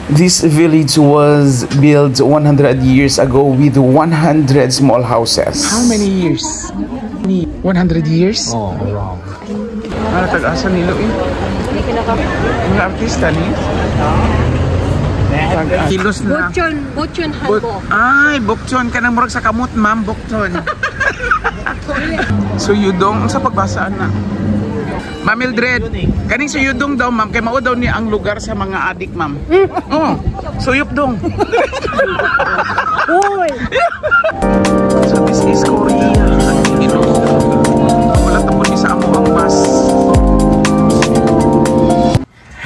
This village was built 100 years ago with 100 small houses. How many years? 100 years? Oh, wrong. Ano, tag-asa nilo eh? Mga artista ni? Kilos na. Butchon, butchon hanbok. Ay, bukchon. Kanang murag sa kamot, ma'am. Bukchon. Suyudong. Sa pagbasaan na. Ma'am Mildred, kaning suyudong daw, ma'am. Kay mao daw ni ang lugar sa mga adik, ma'am. Oh, suyop dong. Uy! So this is Korea. Ginoo. Wala tapon ni sa amo ang bus.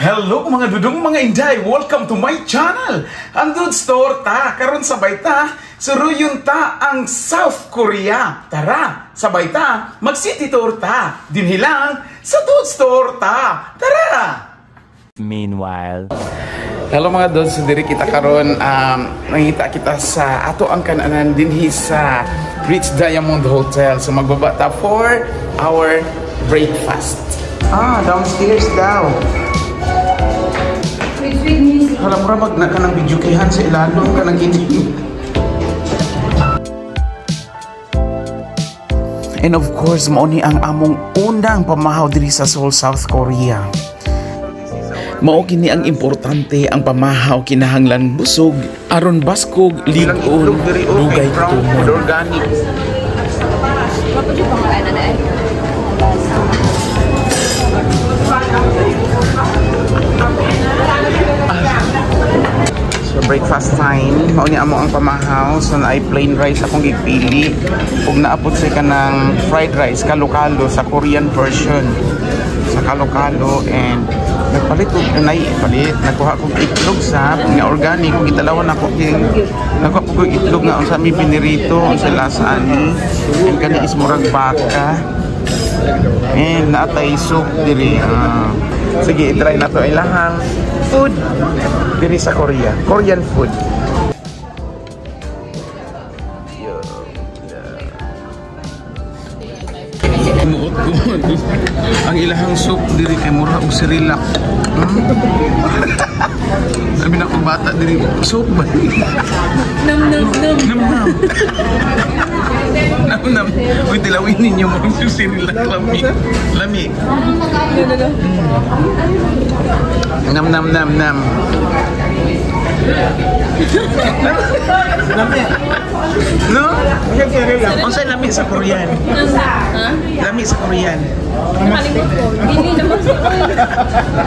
Hello mga dudong, mga inday! Welcome to my channel! Ang Dudes Torta! Karon sabay ta, suruyon ta ang South Korea! Tara! Sabay ta, mag-city tour ta! Dinhi lang sa Dudes Torta! Tara! Meanwhile. Hello mga dudes, diri kita karon, nangita kita sa ato ang kananan dinhi sa Rich Diamond Hotel. So magbaba ta for our breakfast. Ah, downstairs daw. Sweet, sweet music. Hala, mura mag na kanang videokihan sa ilalong kanang kini. And of course, mao ni ang among unang pamahaw diri sa Seoul, South Korea. Mao kini ang importante, ang pamahaw kinahanglan busog aron baskog lig-on dugay kutumon. Organic. So breakfast time, mao ni amo ang pamahaw. So naay plain rice akong gipili ug naapot sa kanang fried rice kalo-kalo sa Korean version sa kalo-kalo, and nagpalit og nay palit nagkuha kog itlog sa nga organic ug gitalawan ako king nagkuha kog itlog nga unsa mi pinirito unsa lasa ani, and kani is murag baka and naatay soup diri. Sige, i-try na to ilahang food diri sa Korea, Korean food. Muot ko ang ilahang soup diri kay mura og Cerelac. Sabi na kong bata diri, soup ba? Nam nam nam. Nam nam. Nam nam. Uy, tilawin ninyo mo yung Cerelac lami. Lami. Nam nam nam nam. Lami. No? Unsay lami sa Korean? Ha? Lami sa Korean. Nakalimot ko. Dili naman sa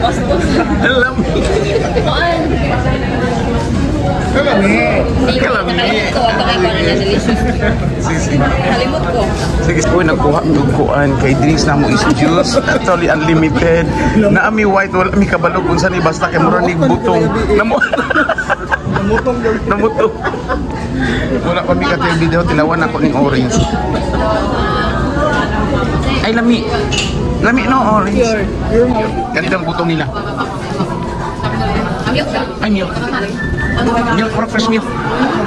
Bastos. Lami. Kuan. Kalami. Nakalimot ko. Ito kay Kuan na delicious. Sige. Nakalimot ko. Sige, uy, nagkuha og kuan kay drinks na mo is juice, actually unlimited. Naami white, wala mi kabalog unsa ni basta kay mura nig butong. Namo. Namutong. Namutong. Wala pa mi ka video, tilawan ako ning orange. Ay lami. Lami no orange. Ganito ang butong nila. Ay milk. Milk for fresh milk.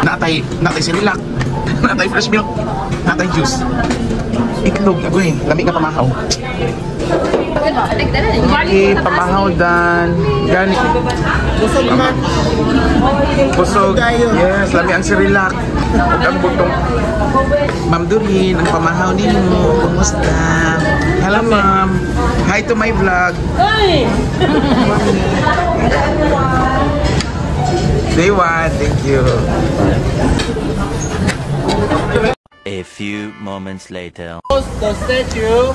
Natay, natay Cerelac. Natay fresh milk. Natay juice. Itlog, agoy, lami nga pamahaw. Okay, pamahaw dan. Gani. Busog. Yes, lami ang Cerelac. Ug ang butong. Ma'am Doreen, ang pamahaw ninyo. Kumusta? Hello, ma'am. Hi to my vlog. Day one, thank you. A few moments later. The statue,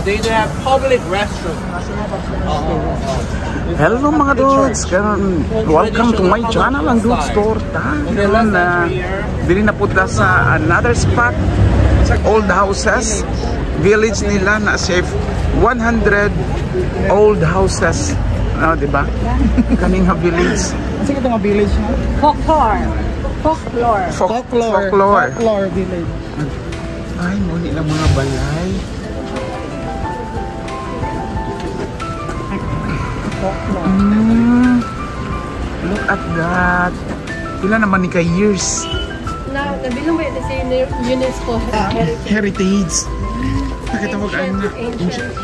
they do have public restroom. Hello mga dudes! Welcome to my channel, ang Dudes Torta. Karon na diri na punta sa another spot, sa old houses village nila na safe 100 old houses. Ah, di ba? Kaning ha village. Kasi ito nga village na? Folklore. Folklore. Folklore. Folklore. Folklore village. Ay, muni lang mga balay. Folklore. Look at that. Ilan naman ni ka years? Na, nabilong ba yun sa UNESCO Heritage? Heritage. Nakita mo kaano na. Ancient.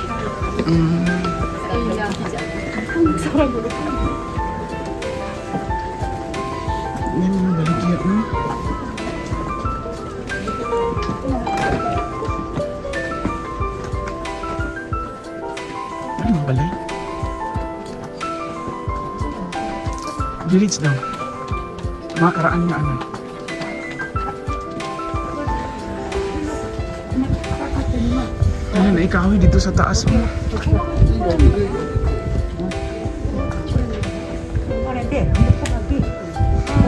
Village daw. Mga karaan nga ano. Ano na ikahoy dito sa taas mo.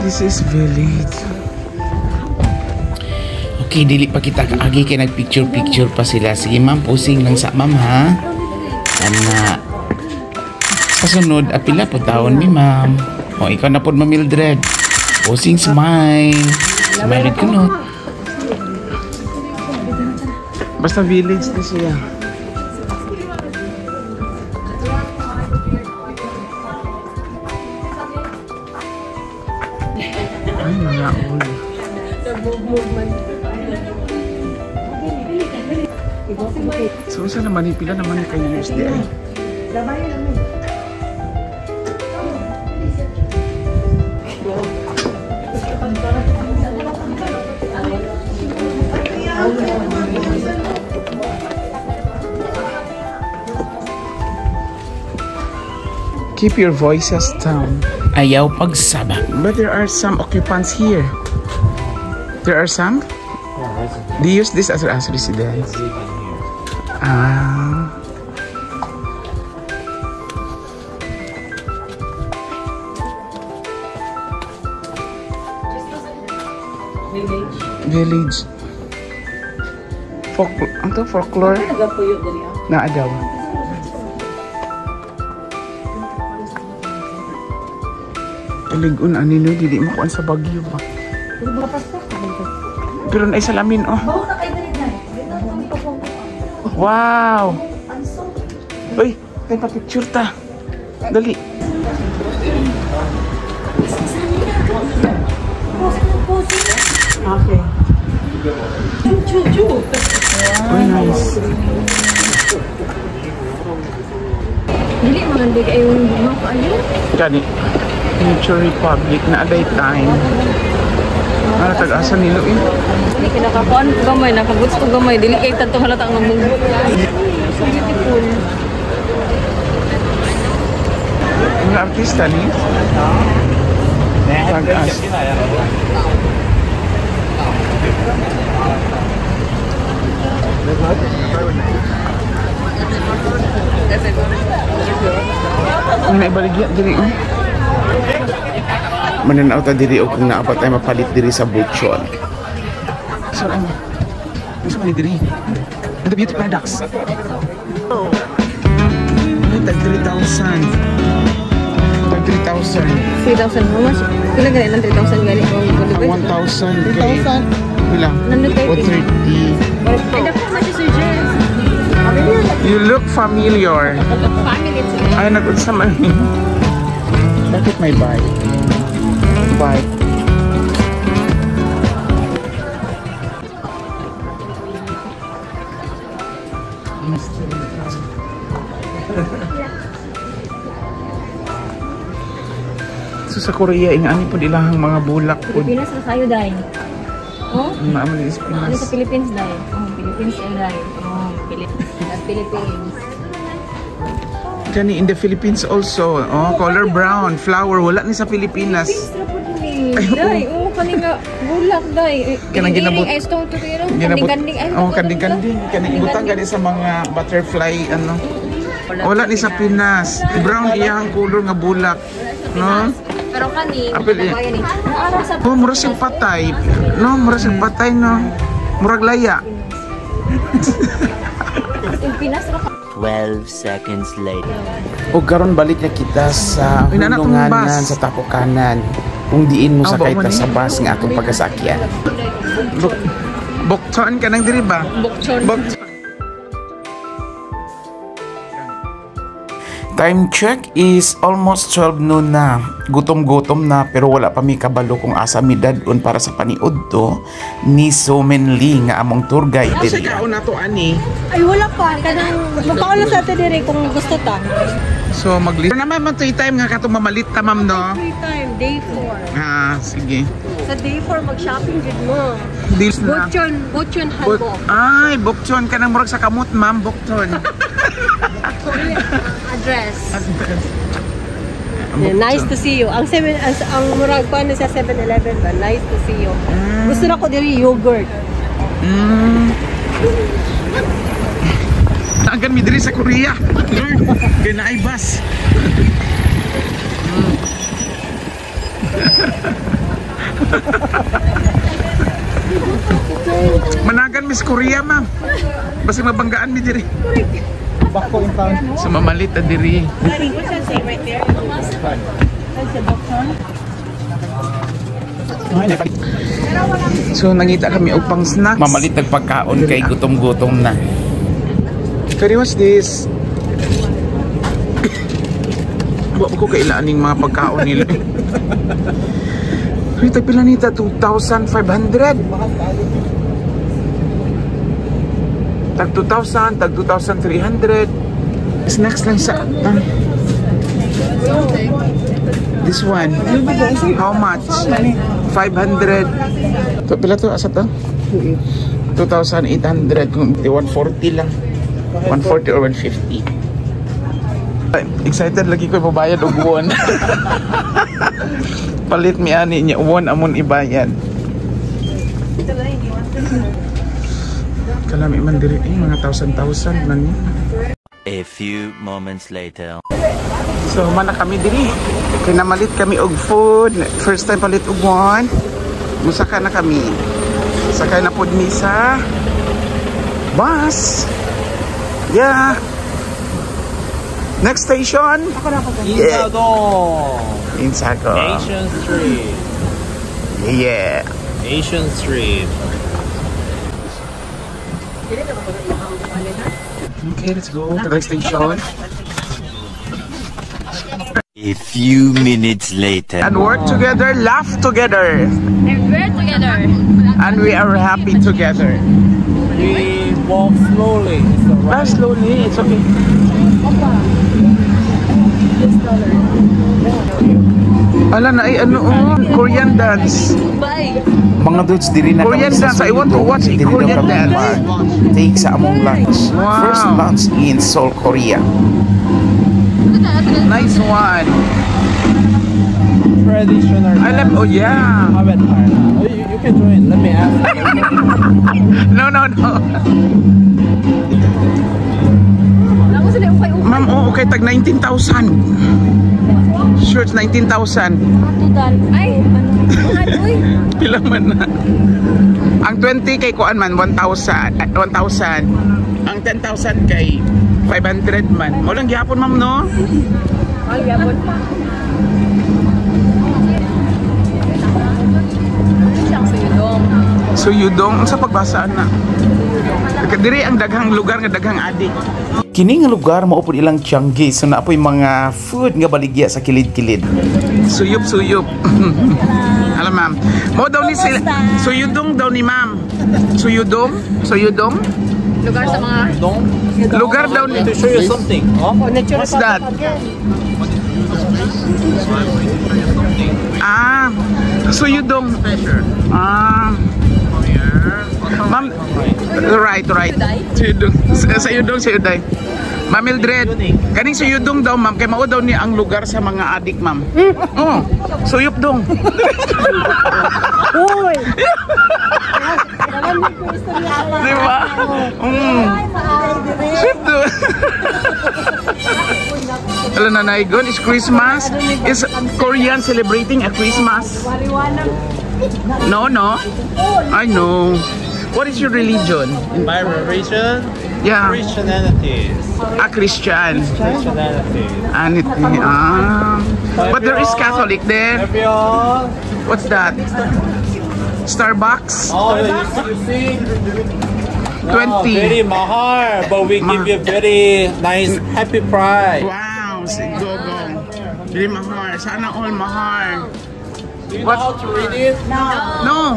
This is village. Okay, dili pa kita kaagi kay nagpicture-picture pa sila. Sige ma'am, posing lang sa ma'am ha. Ana. Kasunod, apila po taon mi ma'am. O ikaw na po ma'am Mildred. Posing smile. Smile with kunot. Basta village na siya. Ay, mga ulo. So, saan naman eh? Pila naman kay years di ay? Keep your voices down. Ayaw pagsaba. But there are some occupants here. There are some? They use this as residence. Ah. Village. Village. Folklore. Ano to? Folklore? Nagapuyo dali ah. Na daw. Taligon ani no, dili makuan sa Bagyo ba. Pero na salamin oh. Wow. Uy, kay pa picture ta. Dali. Okay. Uy, nice. Dili maganda kayo yung mga kaayo. Gani. Nature Republic na aday time. Ano tag-asa nilo eh. Dili kinakakuan ko gamay, nakaguts ko gamay. Dili kay tanto halata ang munggo. So beautiful. Mga artista ni. Tag-asa. Ang naibaligya diri eh. Mananaw ta diri og kung naa pa tay mapalit diri sa Bukchon. So ano? Gusto mo ni diri? And the beauty products. Ay, tag 3,000. Tag 3,000. 3,000 how much? Pila gani lang 3,000 gali ko. Ang 1,000 kay... 3,000. Pila? 130. 130. Ay, dako man si Sir Jeff. You look familiar. Family to Ay, nag-unsa man ni. Bakit may bike? Bike. So sa Korea, ingani po ilahang mga bulak po. Pilipinas na kayo dai. Oh? Maamo ni Ano sa Pinas. Philippines dai? Oh, Philippines ay dai. Oh, Philippines. Kani in the Philippines also, oh, color brown, flower, wala ni sa Pilipinas. Philippines ra pud ni. Dai, oh kani nga bulak dai. Kanang ginabot- Ay stone to pero Ginabot- kanding-kanding ay. Oh, kanding-kanding. Kaning ibutang gani sa mga butterfly ano. Wala ni sa Pinas. Brown iyang color nga bulak. No? Pero kani, Apil eh. kabayan ni. Naara sa Oh, mura siyang patay. No, mura siyang patay no. Murag laya. Pinas ra 12 seconds later. Og karon balik na kita sa Uy, nana, tong hulunganan bus. sa Tapukanan kung diin mo Ah, sakay ba, ta man sa eh? bus nga atong pagkasakyan. Bukton ka nang diri ba? Bukchon. Bukton. Time check is almost 12 noon na. Gutom-gutom na pero wala pa mi kabalo kung asa mi dadon para sa paniud to ni Somen Lee nga among tour guide Asa diri. kaon na to ani? Ay wala pa kanang magpaula sa atin dire kung gusto ta. So magli. Pero naman man to time nga katong mamalit ta ma'am no. Free time day 4. Ah, sige. Sa day 4 mag-shopping jud mo. Deals na. Bukchon, Bukchon hanbok. Ay, bukton ka nang murag sa kamot, ma'am, bukton. Address. Yeah, nice to see you. Ang seven ang murag pa sa 7-Eleven ba? Nice to see you. Gusto na ko diri yogurt. Tanggan mi diri sa Korea. Kay naay bus. Managan Miss Korea, ma'am. Basta mabanggaan mi diri. Bako in town. So mamalit ta diri. So nangita kami og pang snacks. Mamalit ang pagkaon kay gutom-gutom na. Pero what's this? Wa ko kailaan ning mga pagkaon nila. Uy, tagpila nita? 2,500. Tag 2,000, tag 2,300. Snacks lang sa... This one. How much? 500. To, pila to? Asa to? 2,800. Kung 140 lang. 140 or 150. Excited lagi ko ibabayad og won. Palit mi ani niya won amon ibayad. Kalami man diri eh, mga thousand thousand man ni. A few moments later. So man na kami diri. Kay namalit kami og food. First time palit og won. Musaka na kami. Sakay na pod mi sa bus. Yeah. Next station. Yeah. Insadong. Insago. Asian Street. Yeah. Asian Street. Okay, let's go to the next station. A few minutes later. And work together, laugh together. And we're together. And we are happy together. We walk slowly. It's alright. Ah, slowly, it's okay. Ala na ay ano oh, Korean dance. Bye. Mga dudes, diri na Korean kami sa dance. I want to watch a Diri daw Korean kami dance. mag-take sa among lunch. Wow. First lunch in Seoul, Korea. Nice one. Traditional. I love, oh yeah. Avatar. Oh, you can join. Let me ask. No. Ma'am, oh, okay, tag 19,000. Shirts, 19,000. Ay, ano? Uy. Pila man na. Ang 20 kay kuan man, 1,000. 1,000. Ang 10,000 kay 500 man. Mo lang gihapon, ma'am, no? Ay, gihapon. Suyudong. Suyudong, sa pagbasaan na. Diri ang daghang lugar nga daghang adik. Kini nga lugar mao pud ilang tiangge, so naa poy mga food nga baligya sa kilid-kilid. Suyop suyop. Alam ma'am. Mo daw ni sila suyudong daw ni ma'am. Suyudong? Suyudong? Lugar sa mga Dong. Lugar daw ni To show you something. Oh? What's that? Ah, suyudong. Ah. Ma'am, right. Suyudong. Sayudong, sayuday. Ma'am Mildred, kaning suyudong daw ma'am, kay mao daw ni ang lugar sa mga adik ma'am. Oh, suyop dong. Uy! Di ba? Suyop dong. Alam na naigon, is Christmas. Is Korean celebrating a Christmas? No. I know. What is your religion? My religion? Yeah. Christianity. A Christian. Christianity. And it, but there is Catholic there. Everyone. What's that? Starbucks? Oh, you see? 20. Oh, very mahal, but we give you very nice happy price. Wow, go go. Very mahal. Sana all mahal. Do you know how to read it? No.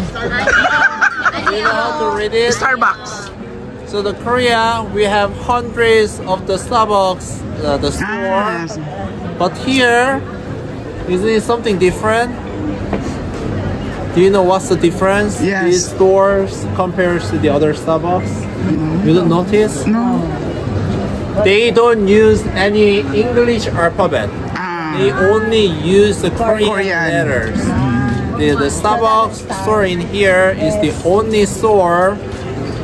Do you know how to read it? Starbucks. So the Korea, we have hundreds of the Starbucks, the store. But here, isn't it something different? Do you know what's the difference? Yes. These stores compared to the other Starbucks? You don't notice? No. They don't use any English alphabet. They only use the Korean, Korean. Letters. The Starbucks store in here is the only store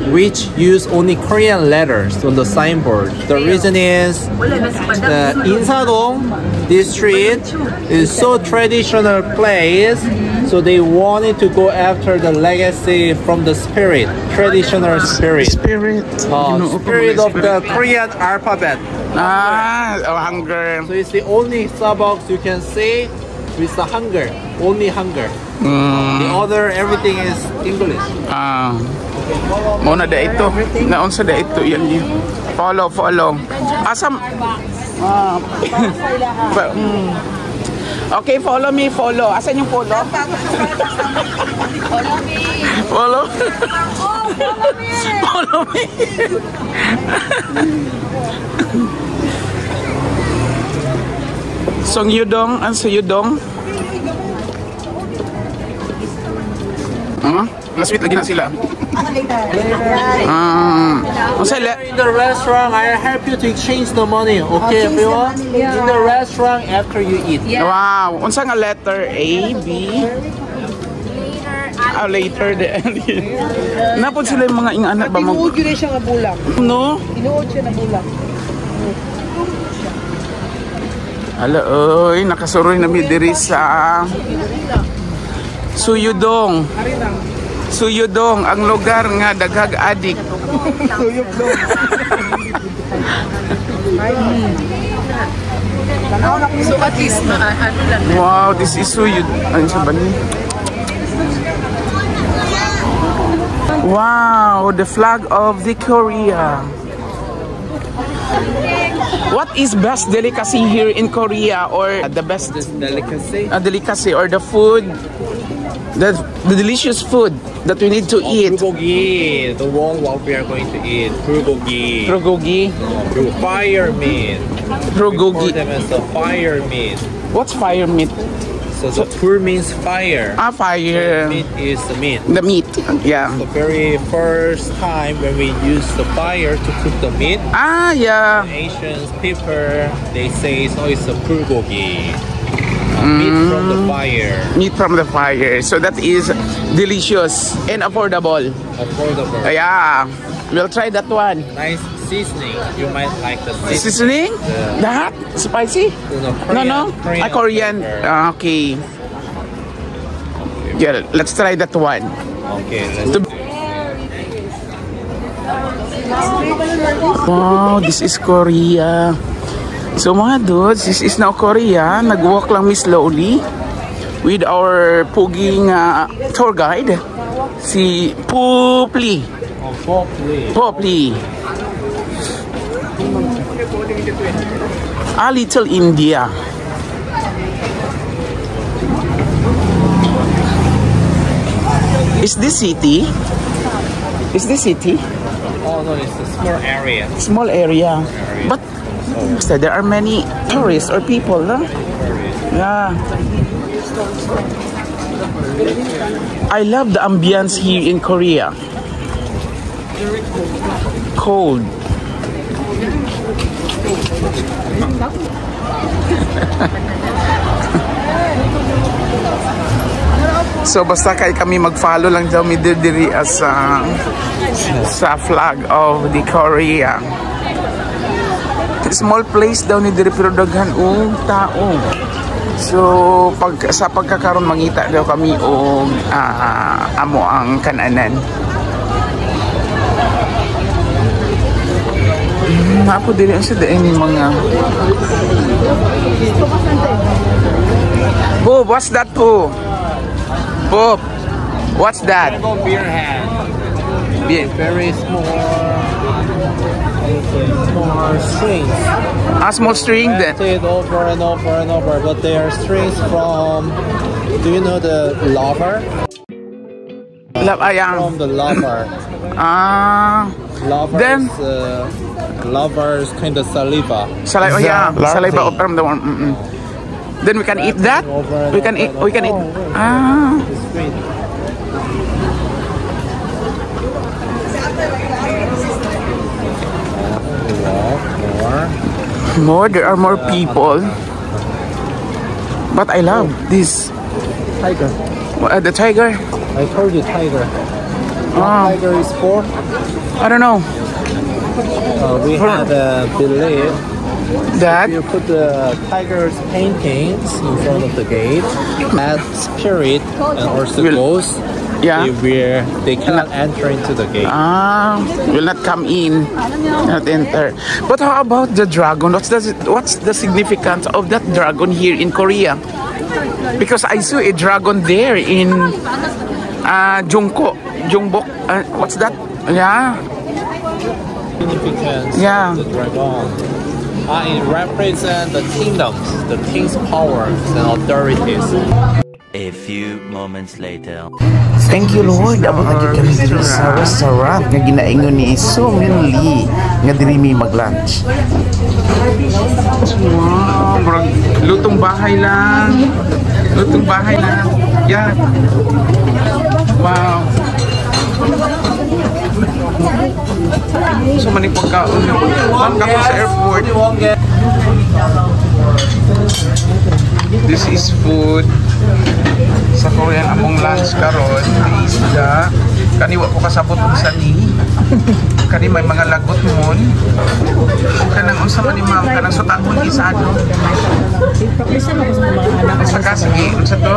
which use only Korean letters on the signboard. The reason is the Insadong district is so traditional place, so they wanted to go after the legacy from the spirit, traditional spirit. Spirit. Ginoo ko, Spirit mga of the Korean alphabet. Ah, oh, Hangul. So it's the only Starbucks you can see with the Hangul, only Hangul. The other everything is English. Ah. Mao na da ito. Naunsa da ito yan yun. Follow, follow. Asam. Ah. Okay, follow me, follow. Asan yung follow? Follow me. Follow. Oh, follow me. Follow me. Song Yudong, ang Suyudong. Huh? Last week lagi na sila. Ah, unsa le In the restaurant, I help you to exchange the money. Okay, change the everyone? money later. In the restaurant after you eat. Wow, unsa nga letter A B? Ah, later the Napod sila yung mga ingana ba mag Tinuod yun siya nga bulak. No? Tinuod siya na bulak. Ala, oy, nakasuroy na mi diri sa Suyudong. Suyudong, ang lugar nga daghag adik. So at least, ano lang. Wow, this is Suyud. Ano sa ba ni? Wow, the flag of the Korea. What is best delicacy here in Korea or the best This delicacy. Delicacy or the food, the delicious food that we need to eat? Bulgogi, the one what we are going to eat. Bulgogi. Bulgogi. No, fire meat. We call Bulgogi. Them as the fire meat. What's fire meat? So the pur means fire. Ah, fire. Meat is the meat. The meat. Yeah. The very first time when we use the fire to cook the meat, Ah, yeah. Asian people, they say, so it's a bulgogi. Meat from the fire. Meat from the fire. So that is delicious and affordable. Affordable. Yeah. We'll try that one. Nice seasoning. You might like the seasoning. Seasoning? Yeah. That? Spicy? No, No, no. Korean Ah, Korean. flavor. Ah, okay. Yeah, let's try that one. Okay, let's Wow, this is Korea. So mga dudes, this is now Korea. Nag-walk lang mi slowly with our puging tour guide, si Pupli. Oh, Popli. Popli. A Little India. Is this city? Is this city? Oh no, it's a small area. Small area. But so there are many tourists or people, no? Yeah. I love the ambience here in Korea. Cold. So basta kay kami mag-follow lang daw mi diri as sa flag of the Korea. Small place daw ni diri pero daghan og tao. So pag sa pagkakaron mangita daw kami og amo ang kananan. Napo diri ang sa diin mga Bob, what's that po? Bob, what's that? Dragon beer hat. Beer. Very small, small strings. A small string then. It over and over and over, but they are strings from. Do you know the lava? Ayan. From the lava. Lava's, Then lava's kind of saliva. Saliva, oh, yeah. The larvae. Saliva from the one. Then we can eat that. Over and We can over eat. and We can eat. over. It's sweet. More. More. There are more people. But I love this. Tiger. The tiger. I told you tiger. What Ah. tiger is for? I don't know. We had a belief that you put the tiger's paintings in front of the gate, that spirit and also ghosts, they cannot enter into the gate. Ah, will not come in, not enter. But how about the dragon? What's the significance of that dragon here in Korea? Because I saw a dragon there in Jungko, Jungbok. What's that? Yeah. Significance of the dragon. It represents the kingdoms, the king's powers and authorities. A few moments later. Thank you, Lord. Abot na gyud kami diri sa restaurant nga ginaingon ni Sumin Lee nga diri mi mag-lunch. Wow, murag lutong bahay lang. Lutong bahay lang. Yeah. Wow. So many pagkaon. Ma'am, kako sa airport. This is food. Sa Korean among lunch karon, may isda. Kani wa ko kasabot unsa ni. Kani may mga lagot mon. Kanang unsa man ni, ma'am, kanang sutanghon isado. I-practicean ako sa mga anak. Unsa ka, sige, unsa to?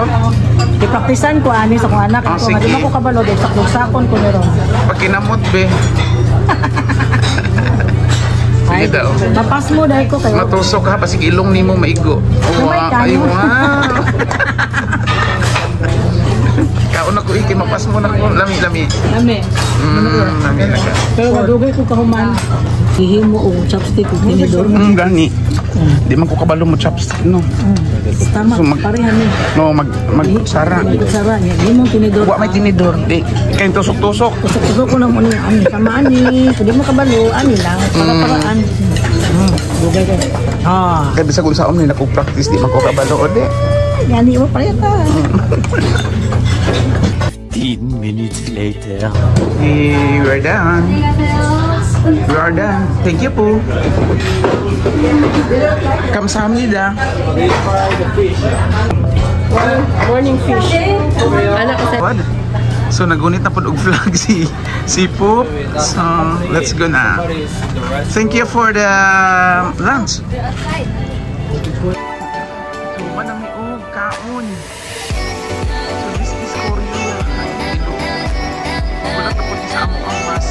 I-practicean ko ani sa akong anak. Ah, Ako, sige. nga di ba ko kabalo, dugsak-dugsakon ko meron. Pag kinamot be. Sige daw. Mapas mo dahil ko kayo. Matusok ha, basig ilong nimo maigo. Gamay Wow, kayo. ay wow. Kaon na ko iki, mapas mo na ko. Lami, lami. Lami. Lami na ka. Pero madugay ko kahuman. Hihimo og chopstick ug tinidor. Gani. Di man ko kabalo mo chopstick, no. Tama, So, pareha ni. No, mag sara. Magsara niya. Himong tinidor. Wa may tinidor. Di kay tusok-tusok. Tusok-tusok ko na mo niya. Ani, sama ani. Kung di mo kabalo, ani lang. Para-paraan. Dugay ko. Ah, Kay bisag unsaon ni nako practice, di man ko kabalo o di. Gani mo pareha ta. 15 minutes later. Okay, we're done. We are done. Thank you po. Kamsahamnida. Morning fish. Anak ko sa What? So nagunit na po og vlog si Poop. So let's go na. Thank you for the lunch. So manami og kaon. So this is Korea. Wala ta po sa amo ang bus.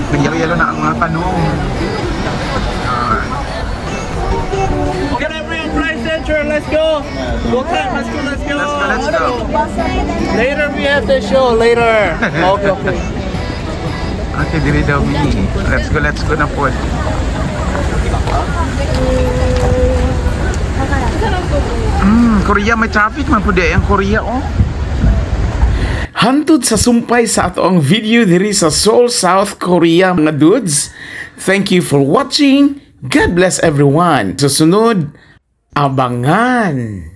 Nagyalo-yalo na ang mga tanong. Get everyone Price Center, let's go! Go time, let's go, let's go! Let's go, let's go. Later we have the show, later! Okay. Okay, diri daw mi. Let's go na po. Korea may traffic man po di ang Korea, oh. Hantod sa sumpay sa ato ang video diri sa Seoul, South Korea, mga dudes. Thank you for watching. God bless everyone. Sa sunod, abangan!